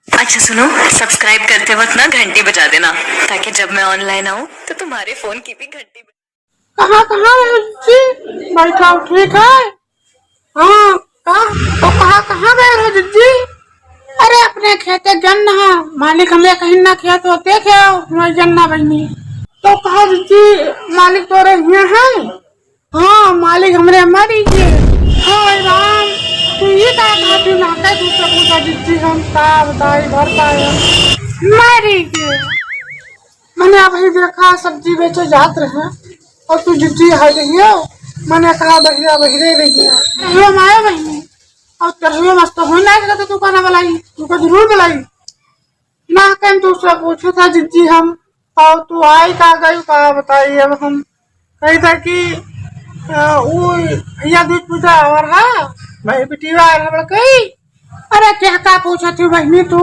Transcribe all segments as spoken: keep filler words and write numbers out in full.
अच्छा सुनो, subscribe करते वक्त ना घंटी बजा देना, ताकि जब मैं online आऊँ तो तुम्हारे phone की भी घंटी बजे। कहाँ, कहाँ रहे जिज्जी? बैठाओ, ठीक है? हाँ, का? तो कहाँ, कहाँ गए रहे जिज्जी? अरे, अपने खेते गन्ना है, मालिक हमरे कहीं ना खेत होते खे, हमारे गन्ना बहिनी। तो कहा जिज्जी, मालिक तोरे हियाँ है? हाँ, मालिक हमरे मरी गए। हाय राम, तू ये का कहती ना, कह तू सब पूछा जिज्जी, हम का बताई, भरता है, मरी गए। मने अबही देखा, सब्जी बेचे जात रहे और तू जिज्जी हाय रही हो। मने कहा, बहिरा बहिरे रही है। रहियो माया बहिनी, और तरहियो मस्त हो ना, जगह तो तू का ना बुलाई, तू का जरूर बुलाई। ना कहीं तू सब पूछो था जिज्जी हम, और तू आई का गई का बताई अब हम। कही था कि, अ, वो भैया दूज पूजा और हा, भाई बिटिया और हम कही, अरे क्या का पूछा थी बहिनी तू?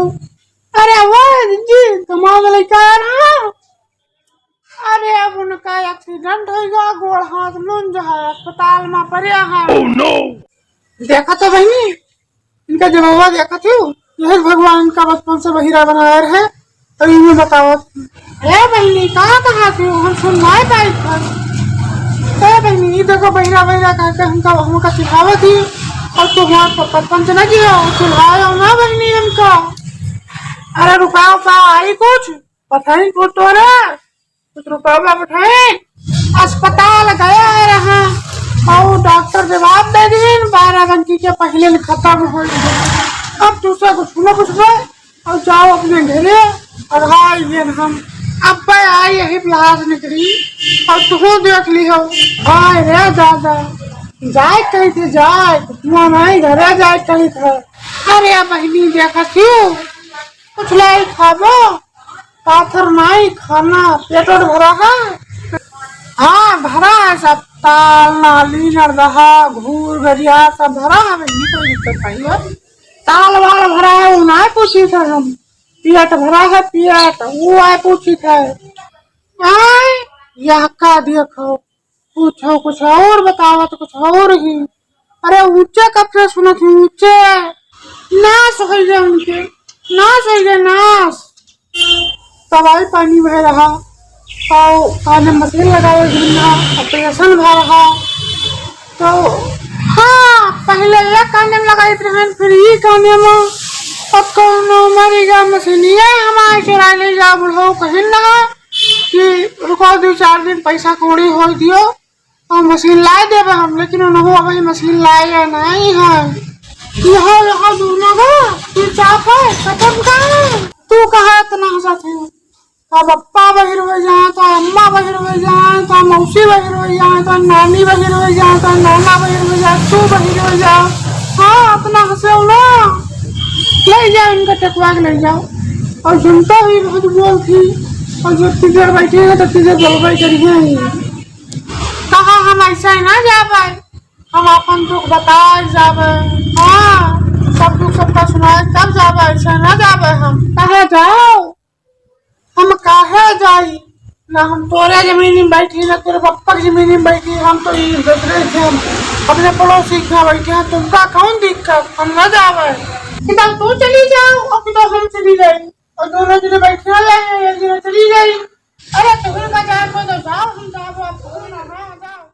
अरे वो जिज्जी, कमाल लड़का आ रहा। अरे अब उनका accident हो गया, गोड़ हाथ लूंज है, अस्पताल में पड़े हैं। Oh no! देखा तो बहिनी, इनका जवाबा देखा थी, यही भगवान इनका बचपन से बहिरा बनाया रहे, तो इन्हें बताओ। ए बहिनी, कहाँ कहाँ थी, हम सुन नहीं पाई था। ए बहिनी, ये देखो बहिरा बहिरा करके हमका, हमका चिढ़ावा थी, और तो वहाँ पर बचपन से ना किया, वो चिढ़ाया ना बहिनी हमका। अरे रुकाओ, का आई कुछ? पठाइन को तोरा कुछ रुपया पठाइन। अस्पताल गया रहा और डॉक्टर जवाब दे दिन, बारह घंटी के पहिले न खतम हो गया। अब दूसरा कुछ न कुछ बे, और जाओ अपने घरे। और हाँ, ये हम अब आई यही ब्लास निकली और तू देख ली हो। हाय रे दादा, जाए कही थे, जाए, हुआँ नहीं, घरे जाए कही थे। अरे बहिनी, देखा क्यों कुछ लाई खाबो? पाथर नाई खाना, पेट ओट भरा है? हाँ, भरा है सब, ताल, नाली, नरदहा, घूर, गरिया, सब भरा है, बहिनी, कोई दिक्कत नहीं है। ताल वाल भरा है, वो नाई पूछी थे हम। पेट भरा है, पेट, वो आए पूछी थे। आए, यह का देखो, कुछ हो, कुछ और बतावा तो कुछ और ही। अरे ऊंचे कपड़े सुनत ही, ऊंचे। नाश हो गया उनके, नाश हो गया, नाश। दवाई पानी भय रहा, और काने मशीन लगावे घूमना, operation भय रहा। तो हाँ, पहले ये काने में लगाई रहन, फिर ये काने में। अब कौनो मरी गया मशीनिया हमारे चुरा ले जा, बुढ़ऊ कहीं ना कि रुको दो चार दिन पैसा कौड़ी हो दियो। और मशीन लाए देबे हम, लेकिन उनहु अबही मशीन लाए या नहीं है। यह, यह दोनों बा, तू चाप है, खत्म का है? तू कहा इतना हंसत है? अब अप्पा बहिर हो जाए, तो अम्मा बहिर हो जाए, तो मौसी बहिर हो जाए, तो नानी बहिर हो जाए, तो नाना बहिर हो जाए, तू बहिर हो जाए। हाँ, इतना हंसे हो ना। ले जाओ इनका टेकवा के ले जाओ। और जनता भी बहुत बोल थी, और जो टीचर बैठे हैं, तो टीचर बोलबे करिए ही। कहा हम ऐसे ही ना जाबे, हम अपन दुख बताए जाबे। हाँ, सब दुख सबका सुनाए तब जाबे, ऐसे ना जाबे हम। कहा जाओ, हम काहे जाई? ना हम तोरे जमीन में बैठी, ना तोरे पप्पा की जमीन में बैठी, हम तो ये दूसरे थे, हम अपने पड़ोसी के यहाँ बैठे हैं, तुमका कौन दिक्कत? हम ना जाबे। कि तो तू चली जाओ, अब तो हम चली गई, और दोनों जने बैठे रहे, एक जने चली गई। अरे तुम्हें बाजार को तो जाओ, हम जाओ, आप ना, हाँ, जाओ।